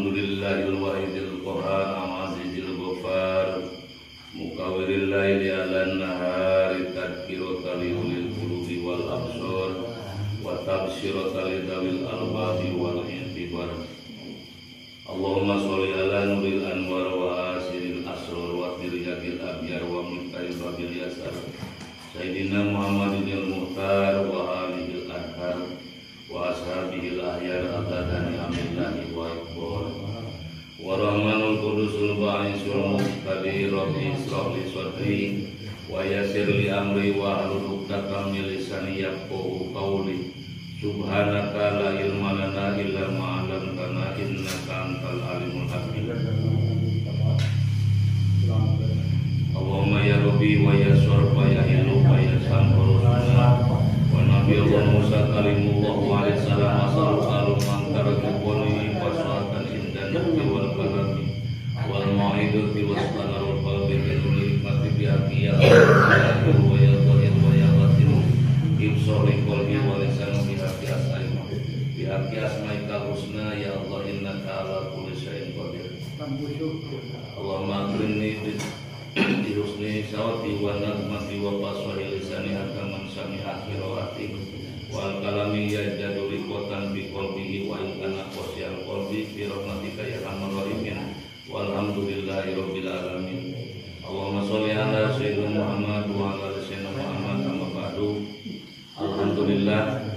Alhamdulillahil wahidil qahar al-azizil ghafar mukawwiril laili 'alan nahari tadhkiratan lil qulubi wal absar wa tabsyiratan lidawil albabi wal i'tibar. Allahumma sholli ala nuril anwar wa asiril asrar wa tiryaqil abyar wa miftahil babil yasar Sayyidina Muhammadin al-Muhtar wa alihil adhar wa ashabihil ahyar adadani amillahi wa ikbar wa rahmanul qudusul ba'isul muqtadir rabbi israh li sadri wa yassir li amri wa hlul 'uqdatam min lisani yafqahu qawli. Subhanaka la ilma lana illa ma 'allamtana innaka antal alimul hakim. Allahumma ya Rabbi wa ya Sarfa ya Ilu wa ya Samhurusuna wa Nabi Allah Musa kalimullah wa alaihi salam asal salam antarjuboni wa suatan indan nafsi wal kalami wal ma'idati wa sanarul qalbi binuli hikmati bihaqi ya Allah wa ya Zahir wa ya Batin ibsori qalbi wa lisanu bihaqi asma'i bihaqi asma'ikal husna ya Allah innaka ala kulli syai'in qadir. Allahumma akrimni bi husni sawti wa nagmati wa faswahi lisani hatta man sami'a qiraati wal kalami yajadu liqatan bi qalbihi wa in kana qasiyal qalbi bi rahmatika ya arhamar rahimin. Walhamdulillahi rabbil alamin. Allahumma sholli ala sayyidina Muhammad wa ala ali sayyidina Muhammad amma ba'du. Alhamdulillah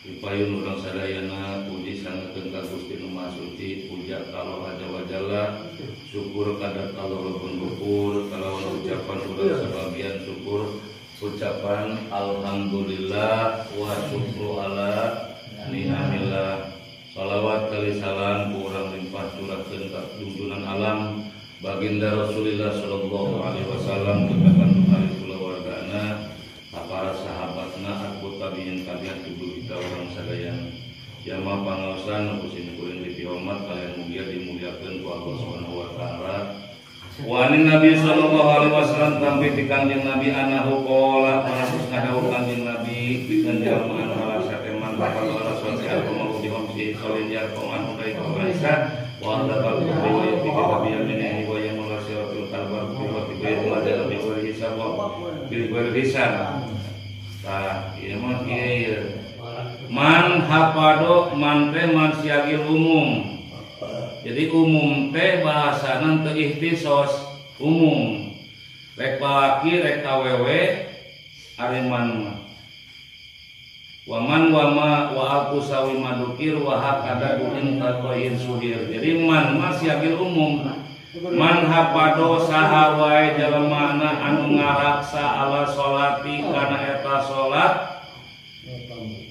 dipayun urang sadayana puji sangeun ka Gusti Nu Maha Suci, puja ka Allah Azza wa Jalla, syukur kada ka Allah Rabbul Ghafur, kalawan ucapan urang sebagian syukur ucapan alhamdulillah wa syukru ala ni'amillah. Salawat kali salam ku urang limpah curahkeun ka junjungan alam baginda Rasulullah sallallahu alaihi wasallam tetapan kali kulawargana para sahabatna aku tabiin kalian kudu kita orang sadayana jamaah pangaosan ku simkuring dipihormat kalian mugia dimuliakeun ku Allah Subhanahu wa taala. Wa anin Nabi sallallahu alaihi wasallam tampi ti Kangjeng Nabi anahu qala maratus ngadawuh Kangjeng Nabi pikeun jalma anu ngarasa teh man bakal rasul si aku mau dihomsi solin yarqoman urai kaisa wa adzabal kubri wa yati bi yaminihi wa yamul siratul kalbar bi wa bi wa bi hisab wa bil hisab. Tah ieu mah kieu man hafado man teh man siagil umum. Jadi umum teh bahasana teu ikhtisos umum. Rek balaki rek awewe ari man mah. Waman wama wa aku sawi madukir wa hakada duin tatoyin suhir. Jadi man mah siagil umum. Man hafado saha wae jalemana anu ngaraksa ala sholati kana eta salat.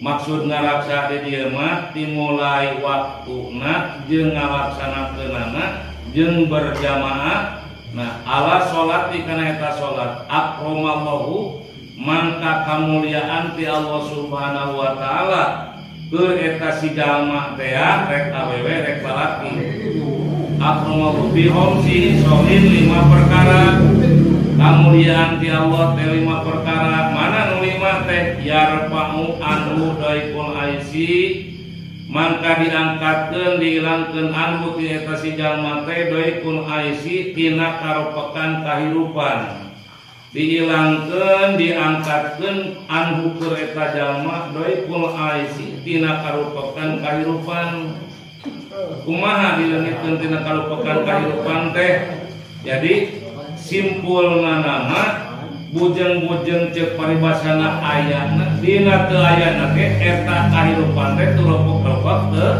Maksud ngaraksa di dieu mah dimulai waktuna jeung ngalaksanakeunana jeung berjamaah. Nah, ala sholati kana eta salat akramallahu mangka kamuliaan ti Allah Subhanahu wa taala keur eta si jalma teh rek awewe rek lalaki. Akramallahu bi khamsi sholin lima perkara. Kamuliaan ti Allah teh lima perkara. Mana nu lima teh yarfa'u anhu daikul aisi mangka diangkatkeun dihilangkeun anhu ti eta si jalma teh daikul aisi tina karopekan kahirupan. Dihilangkeun diangkatkeun anhu keur eta jalma daikul aisi tina karopekan kahirupan. Kumaha dileungitkeun tina karupekan kahirupan teh? Jadi simpulna nama bujeng-bujeng ceuk paribasana ayana dina teu ayana ge eta kahirupan teh turopok-ropok teu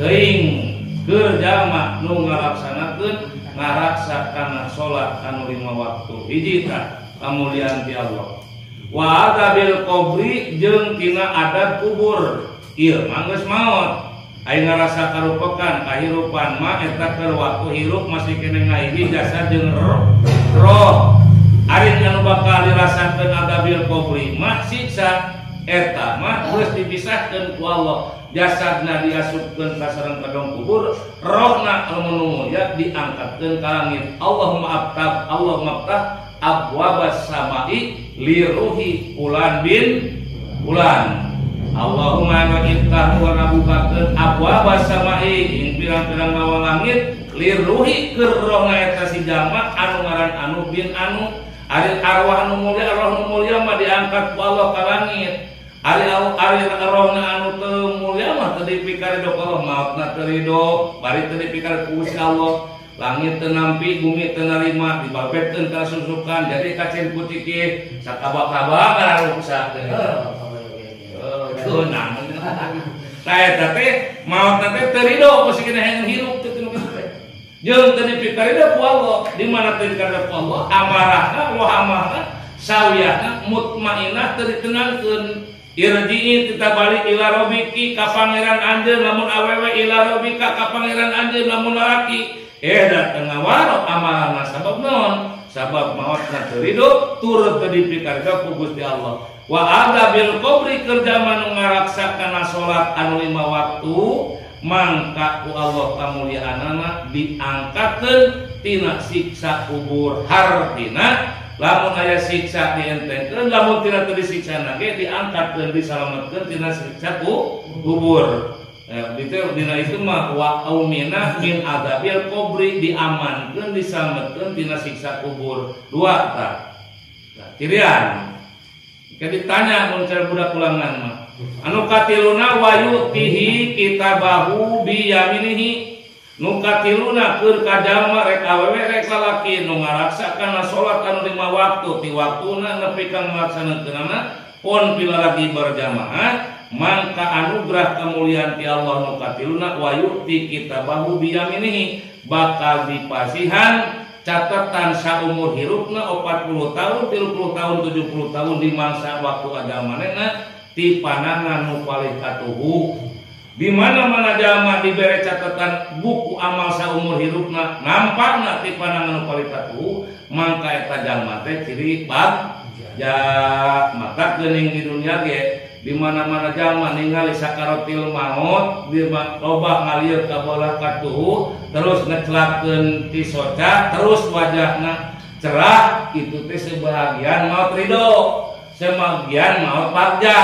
teuing keur jalma nu ngalaksanakeun ngaraksa kana salat anu lima waktu. Hiji tah kamuliaan ti Allah. Wa adzabil qabri jeung tina adab kubur. Ieu mah geus maot. Aing ngarasa karupekan kahirupan mah eta keur waktu hirup masih kene ngahiji jasad jeung roh. Ari anu bakal dirasakeun adzabil qabri mah siksa eta mah geus dipisahkeun ku Allah. Jasadna diasupkeun ka sareng kadong kubur, rohna anu mulia diangkatkeun ka langit. Allahumma aftab, Allahumma aftah abwabas samai liruhi fulan bin fulan. Allahumma iftah wa ngabukakeun abwaaba samai ing pirang-pirang lawang langit liruhi keur rohna eta si jalma anu ngaran anu bin anu ari arwah anu mulia arwah anu mulia mah diangkat ku Allah ka langit ari ari rohna anu teu mulia mah teu dipikarido ku Allah maotna teu rido bari teu dipikar ku Gusti Allah langit teu nampi bumi teu narima dibabetkeun kana susukan jadi kacir kucikih sakabak-kabak kararuksak teh oh nah tah eta teh maotna teh teu rido ku si hayang hirup teh nu kitu teh jeung teu dipikarido ku Allah di mana teu dipikarido ku Allah amarahna wahamahna sawiyahna mutmainah teu ditenangkeun irji'i kita balik ila rabbiki ka pangeran anjeun lamun awewe ila rabbika ka pangeran anjeun lamun lalaki da tengah warok amarahna sabab naon sabab maotna teu rido turut teu dipikarido ku Gusti Allah wa adabil qabri keur jalma nu ngaraksa kana salat anu lima waktu mangka ku Allah kamuliaanana diangkatkeun tina siksa kubur hartina lamun aya siksa dientengkeun lamun tina teu disiksana ge diangkatkeun disalametkeun tina siksa kubur. Dina itu mah wa aumina min adabil qabri diamankeun disalametkeun tina siksa kubur. Dua tah. Nah, cirian. Ke ditanya mun cara budak ulangan mah. Anu katiluna wayutihi kitabahu biyaminihi. Nu katiluna keur ka jalma rek awewe rek lalaki nu ngaraksa kana salat anu lima waktu ti waktuna nepi ka ngalaksanakeunana pon pilalagi berjamaah mangka anugerah kemuliaan ti Allah nu katiluna wayuti kitabahu biyaminihi bakal dipasihan catatan saumur hirupna 40 tahun 30 tahun 70 tahun di mangsa waktu adamanena ti panangan nu palih katuhu di mana-mana jalma dibere catatan buku amal saumur hirupna nampakna ti panangan nu palih katuhu mangka eta jalma teh ciri bagja maka geuning di dunia ge di mana-mana jalma ningali sakaratil maut di loba ngalir ka bolah katuhu terus ngecelakeun ti soca terus wajahna cerah itu teh sebahagian maut ridho sebagian maut bagja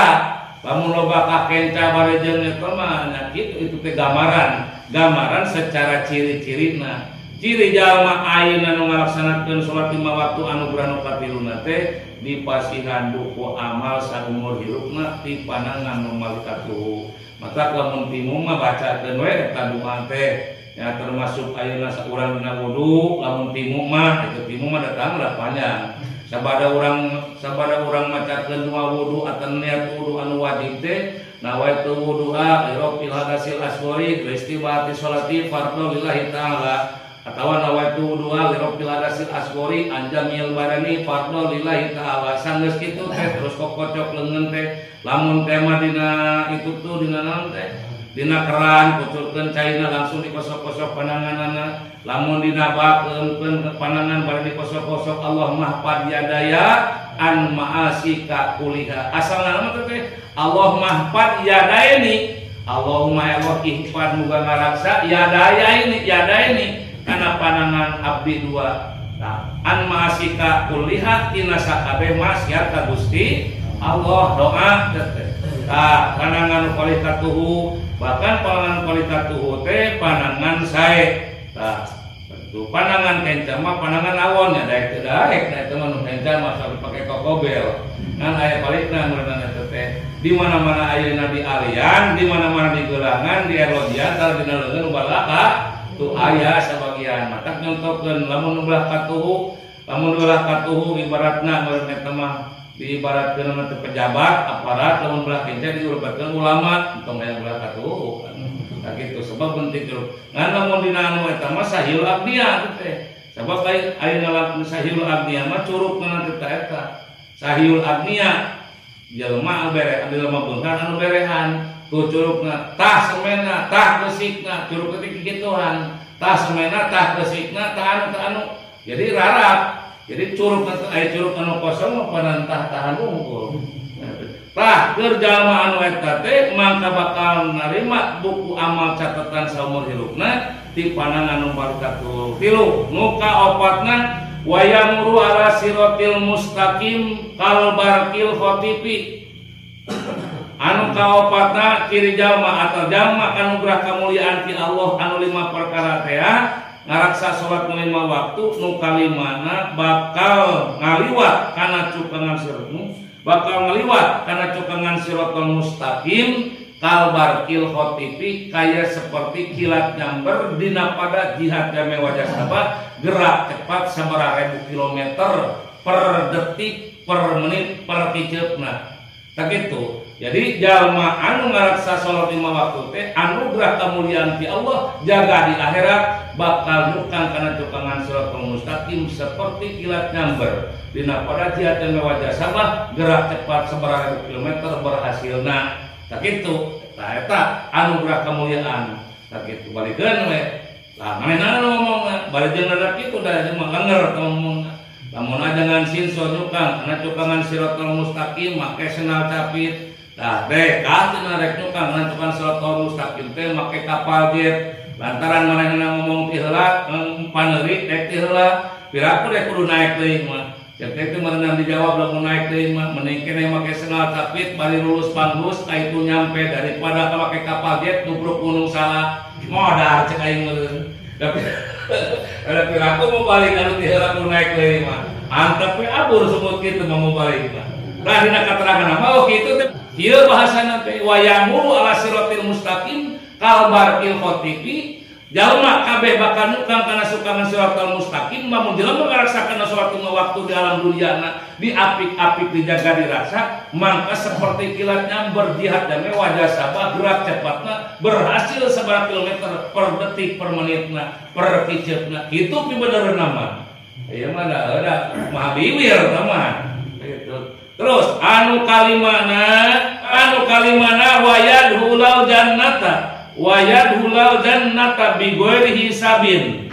lamun loba kakenca bare jeung eta mah nya kitu itu teh gambaran gambaran secara ciri-cirina ciri jalma ayeuna nu ngalaksanakeun salat lima waktu anugerah nu katiluna teh dipasihan buku amal saumur hirupna ti panangan nu malaikat tuhu. Maka lamun timu mah bacakeun we eta doa teh ya termasuk ayeuna saurang dina wudu lamun timu mah itu timu mah datang lah panjang. Sabada urang macakeun doa wudu atawa niat wudu anu wajib teh nawaitu wudu'a lirafil hadasil asghari wa istibahati sholati fardhu lillahi ta'ala atawa nawaitu wudu'a lirafil hadasil asghari anjamil badani fardhu lillahi ta'ala sanggeus kitu teh terus kokocok leungeun teh lamun teh mah dina itu tuh dina naon teh dina keran kucurkeun caina langsung dikosok-kosok pananganana lamun dina bak keumkeun panangan bari dikosok-kosok Allahumma mahfad yadaya an ma'asika kuliha asalna mah teh Allahumma mahfad yadaini Allahumma ya Allah ihfad muga ngaraksa yadaya ini yadaini kana panangan abdi dua nah, an ma'asika kuliha tina sakabeh maksiat ka Gusti Allah doa teh tah panangan kualitatuhu bahkan panangan kualitatuhu teh panangan sae tah tentu panangan kenca mah panangan awon ya daek teu daek da eta mah nu kenca mah sampe pake kokobel ngan aya balikna meureunna eta teh di mana-mana ayeuna di alian di mana-mana di gelangan di erlodian tah dina leungeun balaka tu aya sabagian matak nyontokeun lamun belah katuhu lamun belah katuhu ibaratna meureun eta mah diibaratkeun mah pejabat aparat lamun belah kenca diibaratkeun ulama entong aya belah katuhu kan kitu sebab penting hirup ngan lamun dina anu eta mah sahil abdia teh sabab ayeuna lamun sahil abdia mah curugna teh eta sahil abdia jelema bere jelema beunghar anu berehan tuh curugna tah semena tah keusikna curug teh kikituan tah semena tah keusikna tah anu tah anu jadi rarap jadi curug aya curug anu kosong mah panantah tahan unggul. Tah keur jalma anu eta teh mangka bakal narima buku amal catatan saumur hirupna ti panangan nu barakatul. Tilu nu kaopatna wayamuru ala siratil mustaqim kal barqil khatifi. Anu Anu kaopatna ciri jalma atau jalma kanugrah kamuliaan ti Allah anu lima perkara teh ngaraksa salat lima waktu nu kalimana bakal ngaliwat kana cukangan siratal bakal ngaliwat kana cukangan siratal mustaqim kalbarkil khotifi kaya seperti kilat nyamber dina pada jihad jame wajah sabah gerak cepat sabaraha ribu kilometer per detik per menit per kiceupna. Tak gitu. Jadi jalma anu ngaraksa salat lima waktu teh anugerah kemuliaan ti Allah jaga di akhirat bakal nyukang kana cukangan siratal mustaqim seperti kilat nyamber dina pada jihad jame wajah sabah gerak cepat sabaraha ribu kilometer berhasilna. Tak gitu. Tah eta anugerah kemuliaan. Tak gitu balikeun we. Lah manehna ngomongna bari jeung rada kitu da jeung mah lenger ngomongna. Lamun ajangan sinso nyukang kana cukangan siratal mustaqim make sendal capit. Tah teh ka cenah rek nyukang kana cukangan siratal mustaqim teh make kapal jet. Lantaran manehna ngomong ti heula paneuri rek ti heula piraku rek kudu naik deui mah. Cek teh merenang dijawab lamun naik deui mah mending keneh make sendal capit bari lulus panglus ka itu nyampe daripada make kapal jet nubruk gunung salah. Modar cek aing meureun. Tapi ada piraku mau balik anu ti heula kudu naik deui mah. Antep we abur semut kitu mah mau balik mah. Tah dina katerangan mah oh kitu teh ieu bahasana teh wayamuru ala siratil mustaqim kalbarkil khotifi jalma kabeh bakal nyukang kana sukangan siratal mustaqim lamun jelema ngaraksakeun salat lima waktu di alam dunyana diapik-apik dijaga dirasa mangka seperti kilat nyamber jihad dame wajah sabah gerak cepatna berhasil sabaraha kilometer per detik per menitna per kiceupna kitu pibenerna mah ieu mah da maha biwir mah gitu. Terus anu kalimana wayadhulal jannata wayadhulal jannata bighairi hisabin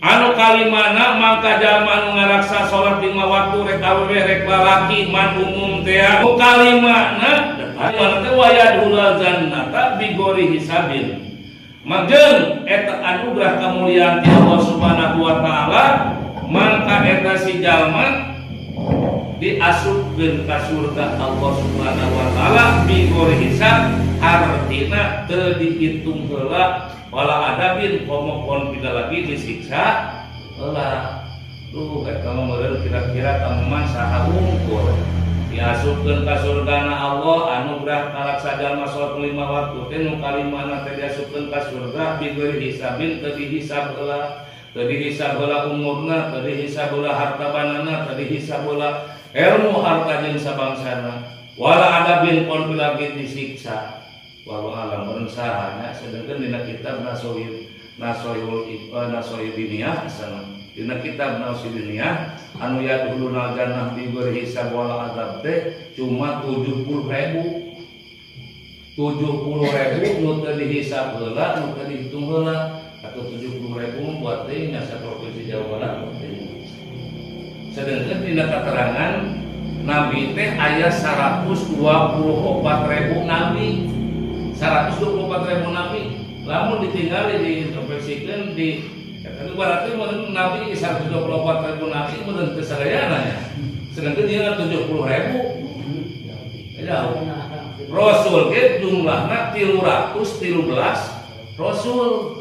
anu kalimana mangka jalma anu ngaraksa salat lima waktu rek awewe rek lalaki man umum teh anu kalimana teh wayadhulal jannata bighairi hisabin mageung eta anugerah kamuliaan ti Allah Subhanahu wa taala mangka eta si jalma diasupkeun ka surga Allah Subhanahu wa taala bighairi hisab artina teu dihitung heula wala adabin komo kon bila lagi disiksa heula. Duh eta mah meureun kira-kira kamuman saha wungkul diasupkeun ka surgana Allah anugerah kalaksa jalma salat lima waktu teh nu kalimana teh diasupkeun ka surga bighairi hisabin teu dihisab heula teu dihisab heula umurna teu dihisab heula harta banana teu dihisab heula ilmu harta jeung sabangsana wala adabin kon lagi disiksa. Walau alam bersahanya sedangkan dina kitab Nasohil Nasohidiniyah asana dina kitab Nasohidiniyah anu yadkhulunal jannah bi ghairi hisab wala azab teh cuma 70.000 70.000 nu teu dihisab heula nu teu dihitung heula atau 70.000 buat teh nya saprovinsi Jawa Barat. Sedangkan dina keterangan nabi teh aya 124.000 nabi 124.000 nabi lamun ditinggali diintrospeksikeun di eta berarti mun nabi 124.000 nabi mun teu sadayana nya sedangkan dia 70.000 jauh. Rasul ge jumlahna 313 rasul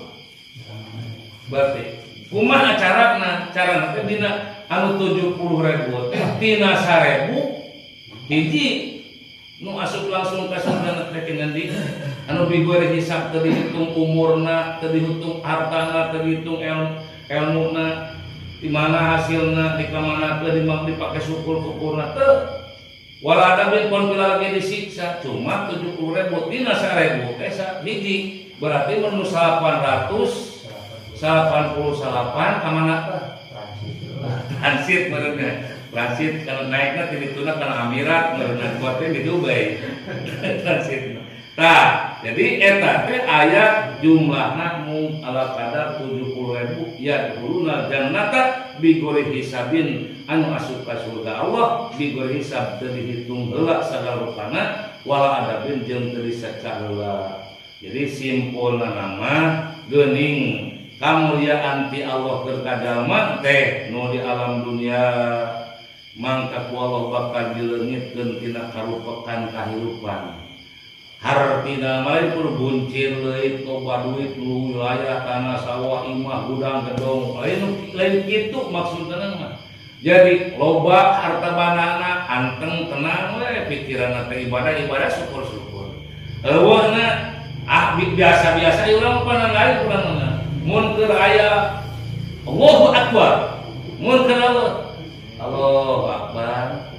berarti kumaha carana carana teh dina anu 70.000 teh tina 1.000 hiji nu asup langsung ka surga teh ngendi anu bigore hisab teu dihitung umurna teu dihitung hartana teu dihitung elmuna di mana hasilna di kamana teu dipake syukur kukurna teu wala adabin kon bila lagi disiksa cuma 70.000 tina 1.000 teh hiji berarti mun 888 ka mana tah transit meureunna transit kalau naiknya ti dituna kana Amirat meureunna kuatnya di Dubai transit. Tah jadi eta teh aya jumlahna mung ala kadar 70.000 yadkhuluna jannata bighairi hisabin anu asup ka surga Allah bighairi hisab teu dihitung heula sagala rupana wala adabin jeung teu disiksa heula. Jadi simpulna nama geuning kamuliaan ti Allah keur ka jalma teh nu di alam dunia mangka ku Allah bakal dileungitkeun tina karupekan kahirupan. Hartina mah lain kudu buncir leuit loba duit lu wilayah tanah sawah imah gudang gedong lain kitu maksudna mah. Jadi loba harta bandana anteng tenang we pikiranna teh ibadah syukur-syukur. Eueuhna ah biasa-biasa ieu urang mah lain urang mah. Mun keur aya Allahu Akbar. Mun keur Allahu Akbar.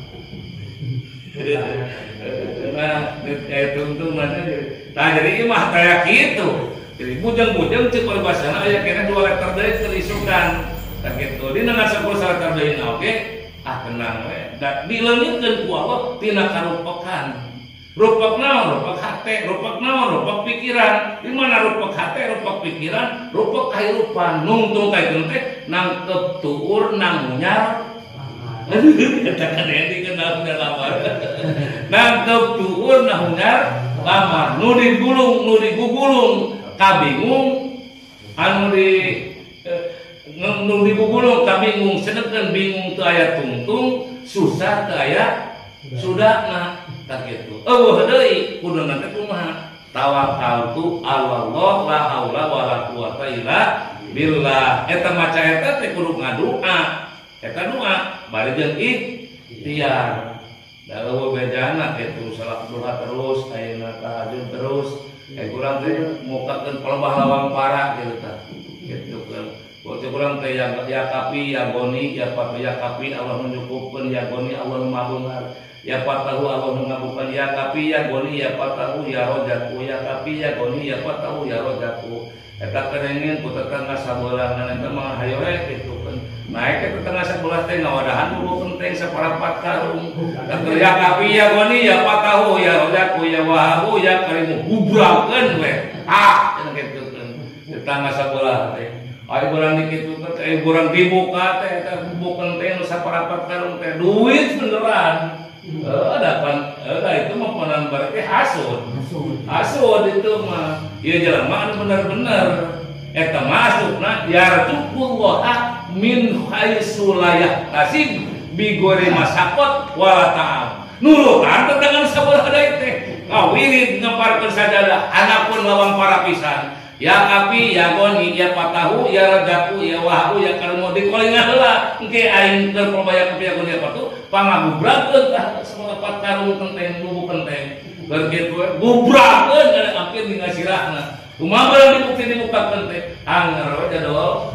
Nah, tungtung mana jadi. Nah, jadi imah kayak gitu. Jadi bujang-bujang cek paribasana aya keneh 2 liter deui keur isukan. Tah kitu. Dina ngaseukur saliter deui na oge, ah tenang we. Da dileungitkeun ku Allah tina karupekan. Rupek naon? Rupek hate, rupek naon? Rupek pikiran. Di mana rupek hate, rupek pikiran, rupek kahirupan. Nungtung ka itu teh nangkep tuur nangunyar. Aduh, katakan ini kenal udah lamar. Nangkep tuur nangunyar lamar. Nu digulung, nu digugulung, kabingung anu di nu digugulung kabingung sedengkeun bingung teu aya tungtung, susah teu aya sudahna. Tak gitu. Eueuh deui kuduna teh kumaha? Tawakkaltu 'alallah la haula wala quwata illa billah. Eta maca eta teh kudu ngadoa. Eta doa bari jeung ikhtiar. Da eueuh bejana kitu salat duha terus, ayeuna tahajud terus. Kurang teh mukakeun palebah lawang para kitu tah. Kitu kan. Waktu kurang teh ya kapi ya goni ya patu ya kapi Allah menyukupkeun ya goni Allah nu maha beunghar. Ya fatahu Allah mengabukan ya kapi ya goni ya fatahu ya rojaku ya kapi ya goni ya fatahu ya rojaku. Eta kerengin ku tetangga sabelah eta mah hayo we kitu kan. Naik ke tetangga sabelah teh ngawadahan dulu kenteng saparapat karung. Ya kapi ya goni ya fatahu ya rojaku ya wahabu ya karimu gubrakeun we. Ah kitu kan. Tetangga sabelah teh. Ai urang dikitu teh urang dibuka teh eta bubuk kenteng nu saparapat karung teh duit beneran. Dapan itu mah ponan berarti hasud. Hasud itu mah ieu jelema anu bener-bener eta masukna yarzuqullah min haitsu la yahtasib bi ghairi masaqat wala ta'am. Nurutan tetangan sabelah deui teh. Kawirid ngeparkeun sajadah anakun lawang para pisan. Ya kapi ya goni ya patahu ya rejaku ya wahu ya karmo dikolingan heula engke aing keur probaya kapi ya goni ya patu pangagubrakeun tah saparapat karung kenteng lubuk kenteng keur kitu gubrakeun kana hampir ningal sirahna kumaha barang dibukti dibukakeun teh anger we jadol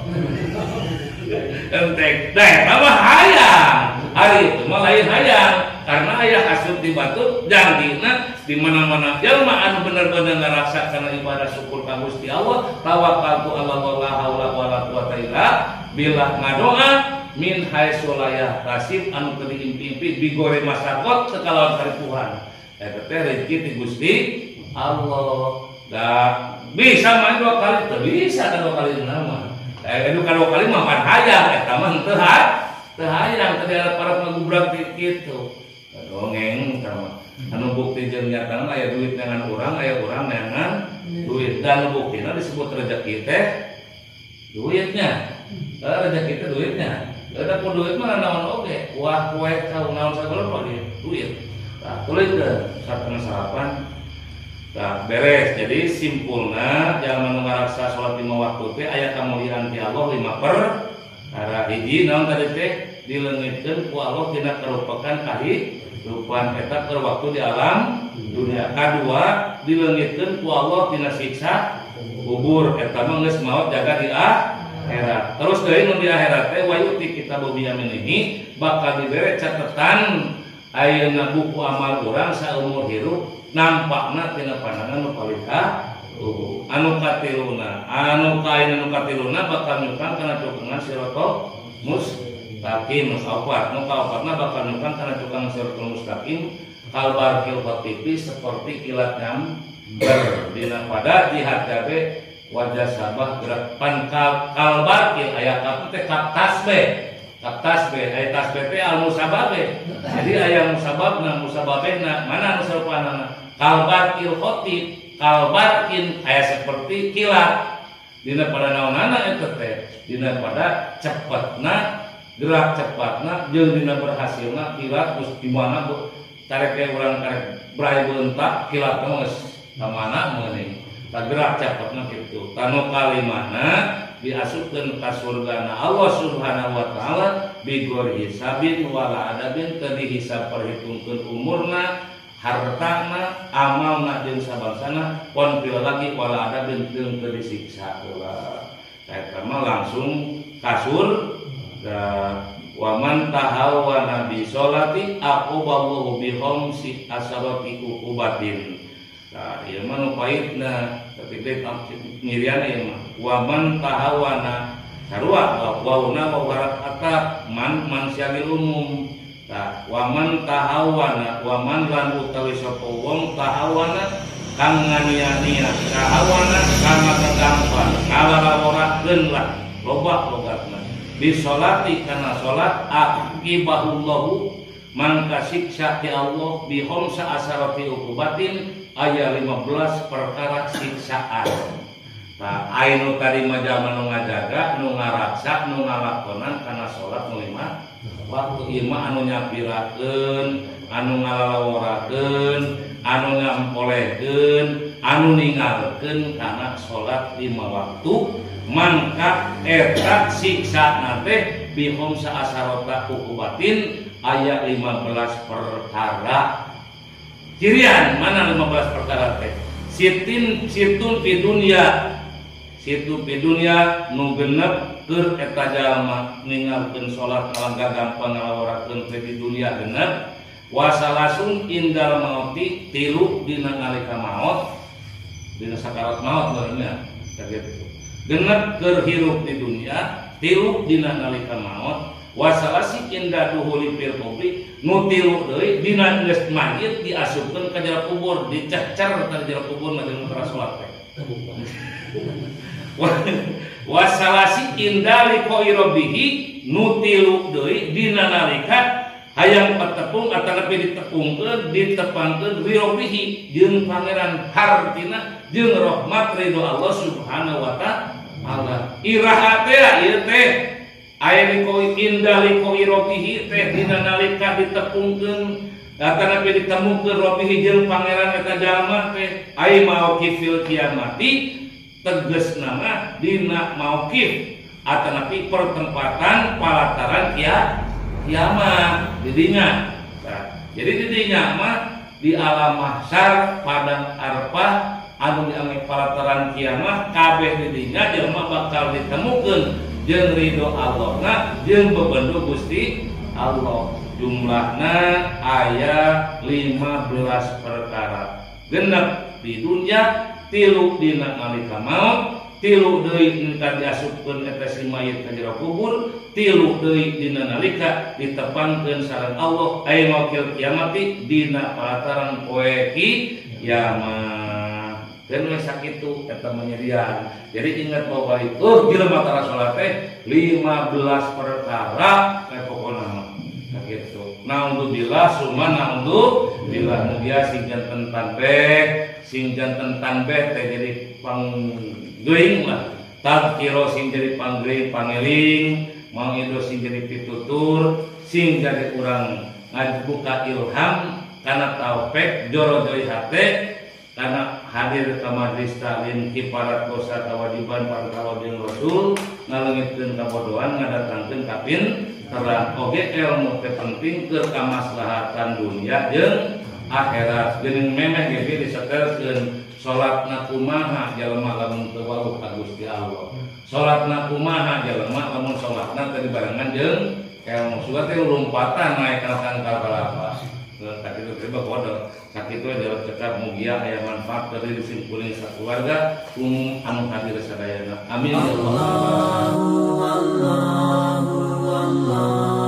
kenteng da eta mah hayang ari itu mah lain hayang karena aya hasud di batur jangjina di mana-mana jelema anu bener-bener ngarasa kana ibadah syukur ka Gusti Allah tawakkaltu ala Allah la haula wala quwata illa billah ngadoa min haitsu la yahtasib anu teu diimpi-impi bigore masakot sakalawan karipuhan eta teh rezeki ti Gusti Allah da bisa mah dua kali teu bisa dua kali nama eta dua kali mah pan hayang eta mah teu hayang teu para ngagubrak kitu dongeng sama anu bukti jeung nyatana aya duit dengan urang aya urang neangan duit dan buktina disebut rezeki teh duitnya rezeki teh duitnya da ku duit mah naon oge wah kue kau naon sagala mah duit tah tuluykeun satengah salapan tah beres. Jadi simpulna jalma nu ngarasa salat 5 waktu teh aya kamuliaan ti Allah 5 perkara hiji naon tadi teh dileungitkeun ku Allah tina karupakan kahirupan eta keur waktu di alam dunia. Kadua dileungitkeun ku Allah tina siksa kubur eta mah geus maot jaga di akhirat. Terus deui nu di akhirat teh wayuti kitabu biyaminihi bakal dibere catetan ayeuna buku amal urang saumur hirup nampakna tina pandangan nu palih anu katiluna anu kaina nu katiluna bakal nyukang kana cukengan siratal mustaqim. Nu kaopatna bakal nyukang kana cukengan siratal mustaqim kalbarkil khatifi seperti kilat nyamber dina pada jihad gabe wajah sabah gerak pan kalbarkil aya kap teh kap tasbih aya tasbih teh al musababe. Jadi aya musababna musababena mana anu sarupanana kalbarkil khatib kalbarkin aya seperti kilat dina pada naonana eta teh dina pada cepatna gerak cepatna jeung dina berhasilna kilat geus di mana bu karek urang karek bray beuntak kilat mah geus Ka mana meuning tagerak cepetna kitu. Tanu kalimana diasupkeun ka surgana Allah Subhanahu wa taala bighairi hisabin wala adabin, teu dihisab perhitungkeun umurna, hartana, amalna jeung sabangsana, pon lagi wala adabin jeung teu disiksa ulah. Eta mah langsung ka surga. Wa man tahawana bi sholati aqabahu bi khamsi asarati uqubatin. Nah, ieu mah nu paitna, tapi teh nyirian ieu mah. Wa man tahawana sarua wauna wa warat atap man man syamil umum. Tah, wa man tahawana wa man lan utawi sapa wong tahawana kang ngania-nia, tahawana kang gampang, ngalalaworakeun lah loba logatna. Bisolati kana salat aqibahullahu mangka siksa ti Allah bi khamsa asarati uqubatin aya 15 perkara siksaan. Tah anu tadi mah jalma nu ngajaga, nu ngaraksa, nu ngalakonan kana salat nu lima waktu ieu mah anu nyapirakeun, anu ngalalaworakeun, anu ngamolehkeun, anu ninggalkeun kana salat lima waktu mangka eta siksa teh bi khamsa asarata uqubatin aya 15 perkara. Cirian mana 15 perkara teh? Sitin situn fi dunya, situ fi dunya nu genep keur eta jalma ninggalkeun salat ngalangga gampang ngalaworakeun teh di dunya genep. Wasalasun indal mauti tilu dina nalika maot, dina sakarat maot barunya sakitu. Genep keur hirup di dunia, tilu dina nalika maot. Wasalasi inda duhuli fil kubri nu tilu deui dina geus mayit diasupkeun ka jero kubur, dicecer ka jero kubur na jeung tara salat teh. Wasalasi inda liqa'i rabbihi nu tilu deui dina nalika hayang patepung atanapi ditepungkeun ditepangkeun li rabbihi jeung pangeran hartina jeung rahmat ridho Allah Subhanahu wa taala. Iraha teh ieu teh aya liqa'i inda liqa'i rabbihi teh dina nalika ditepungkeun atanapi ditemukeun rabbihi jeung pangeran eta jalma teh ai mauqifil kiamati tegasna mah dina mauqif atanapi pertempatan palataran kiamat didinya. Nah, jadi didinya mah di alam mahsyar padang arfah anu dianggap palataran kiamat kabeh didinya jelema bakal ditemukeun jeung ridho Allahna jeung bebendo Gusti Allah. Jumlahna aya 15 perkara. Genep di dunia, tilu dina nalika maut, tilu deui nalika diasupkeun eta si mayit ka jero kubur, tilu deui dina nalika ditepangkeun sareng Allah aya mauqil kiamati dina palataran poe kiamat. Dan we sakitu eta menyedian. Jadi ingat bahwa itu jelema tara salat teh 15 perkara teh pokona mah. Sakitu. Naudzubillah summa naudzubillah mugia sing janten tanbeh, sing janten tanbeh teh jadi panggeuing lah. Tadkiro sing jadi panggeuing pangeling, mangido sing jadi pitutur, sing jadi urang ngabuka ilham kana taufik joro deui hate karena hadir ke majlis taklim kiparat dosa kewajiban para jeung rasul ngalengitkeun kabodohan ngadatangkeun kapinteran oge ilmu teh penting keur kamaslahatan dunia jeung akhirat. Geuning memeh ge disetelkeun salatna kumaha jalma lamun teu wawuh ka Gusti Allah, salatna kumaha jalma lamun salatna teu dibarengan jeung ilmu. Sugan teh lompatan naek kana tangkal kalapa. Sakitu teh bodoh. Sakitu jawab cekap mugia aya manfaat dari disimpuling sakeluarga umum anu hadir sadayana. Amin ya Allah. Allahu Allahu Allah.